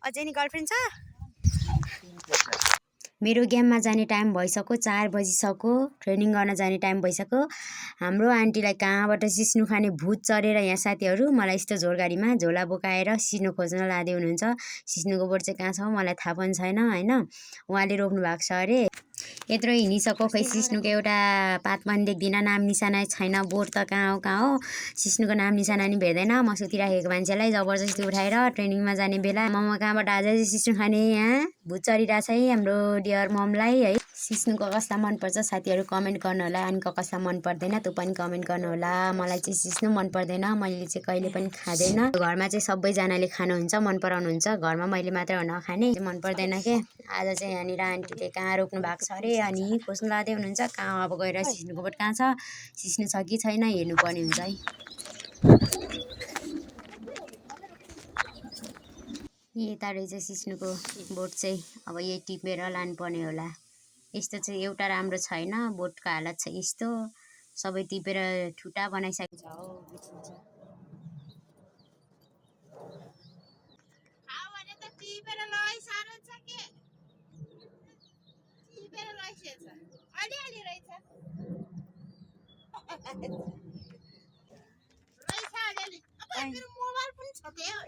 अझै नि गर्लफ्रेन्ड छ? मेरो गेममा जाने टाइम भइसक्यो, 4 बजिसक्यो। ट्रेनिङ गर्न जाने टाइम भइसक्यो। हाम्रो आन्टीलाई कहाँबाट सिस्नु खाने भूत चढेर यहाँ साथीहरू मलाई यस्तो झोलगाडीमा झोला बोकाएर सिस्नु खोज्न लाँदै हुनुहुन्छ। सिस्नुको बोट चाहिँ कहाँ छ मलाई थाहा पनि छैन हैन। उहाँले रोक्नु भएको छ अरे। यत्रो हिँडिसक्यो, खै सिस्नुको एउटा पात पनि देख्दिनँ, नाम निशाना छैन। बोट त कहाँ हो सिस्नुको नाम निशाना नि भेट्दैन। म सुतिराखेको मान्छेलाई जबरजस्ती उठाएर ट्रेनिङमा जाने बेला मम कहाँबाट आज सिस्नु खाने यहाँ भूत चढिरहेछ है हाम्रो डियर ममलाई है। सिस्नुको कसलाई मनपर्छ साथीहरू कमेन्ट गर्नु होला, अनि कसलाई मन पर्दैन त्यो पनि कमेन्ट गर्नु होला। मलाई चाहिँ सिस्नु मन पर्दैन, मैले चाहिँ कहिले पनि खाँदैन। घरमा चाहिँ सबैजनाले खानुहुन्छ, मन पराउनुहुन्छ। घरमा मैले मात्रै हो नखाने, मन पर्दैन के। आज चाहिँ यहाँनिर आन्टीले कहाँ रोक्नु भएको छ अरे, अनि खोज्नु लाँदै हुनुहुन्छ। कहाँ अब गएर सिस्नुको बोट कहाँ छ, सिस्नु छ कि छैन हेर्नुपर्ने हुन्छ है। यता रहेछ सिस्नुको बोट चाहिँ, अब यही टिपेर लानुपर्ने होला। यस्तो चाहिँ एउटा राम्रो छैन, बोटको हालत चाहिँ यस्तो सबै टिपेर ठुटा बनाइसकेको छ हो।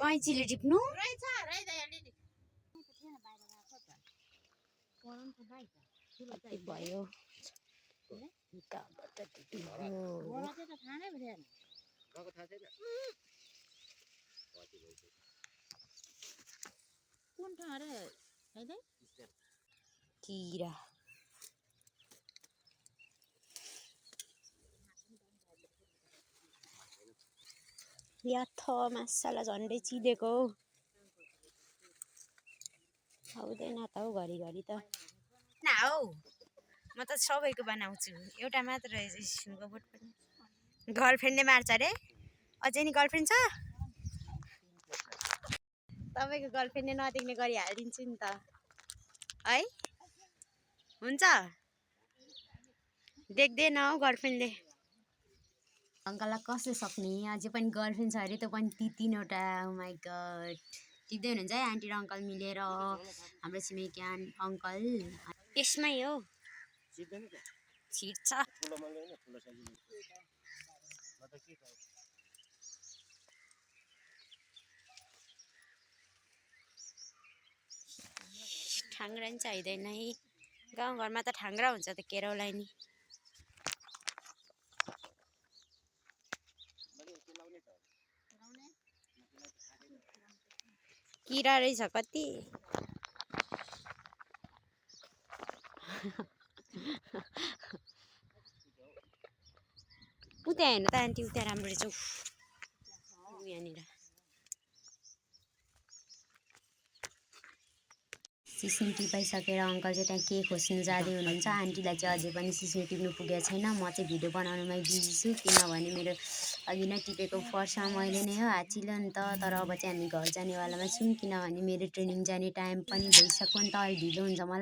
कैँचीले टिप्नु भयो। किरा याथ मासाला झन्डै चिदेको आउँदैन त हौ घरिघरि त ना हौ। म त सबैको बनाउँछु, एउटा मात्र रहेछ सिस्नुको बोट पनि। गर्लफ्रेन्डले मार्छ अरे। अझै नि गर्लफ्रेन्ड छ? तपाईँको गर्लफ्रेन्डले नदेख्ने गरी हालिदिन्छु नि त है। हुन्छ देख्दैन हौ गर्लफ्रेन्डले। अङ्कललाई कसले सक्ने, अझै पनि गर्लफ्रेन्ड छ अरे, त्यो पनि 3-3वटा। ओ माई गड, टिप्दै हुनुहुन्छ है आन्टी र अङ्कल मिलेर। हाम्रो छिमेकी अङ्कल यसमै हो, छिट्छ। ठाङ्ग्रा नि चाहिँदैन है, गाउँघरमा त ठाङ्ग्रा हुन्छ त केराउलाई नि। किरा रहेछ कति। उता हेर्नु त आन्टी, उता राम्रो रहेछ यहाँनिर। सिस्नु टिपाइसकेर अङ्कल चाहिँ त्यहाँ के खोज्नु जाँदै हुनुहुन्छ। आन्टीलाई चाहिँ अझै पनि सिस्नु टिप्नु पुगेको छैन। म चाहिँ भिडियो बनाउनुमै बिजी छु, किनभने मेरो अघि नै टिपेको फर्स्टमा मैले नै हो हात चिल्यो नि त। तर अब चाहिँ हामी घर जानेवालामा छौँ, किनभने मेरो ट्रेनिङ जाने टाइम पनि भइसक्यो नि त, अहिले ढिलो हुन्छ मलाई।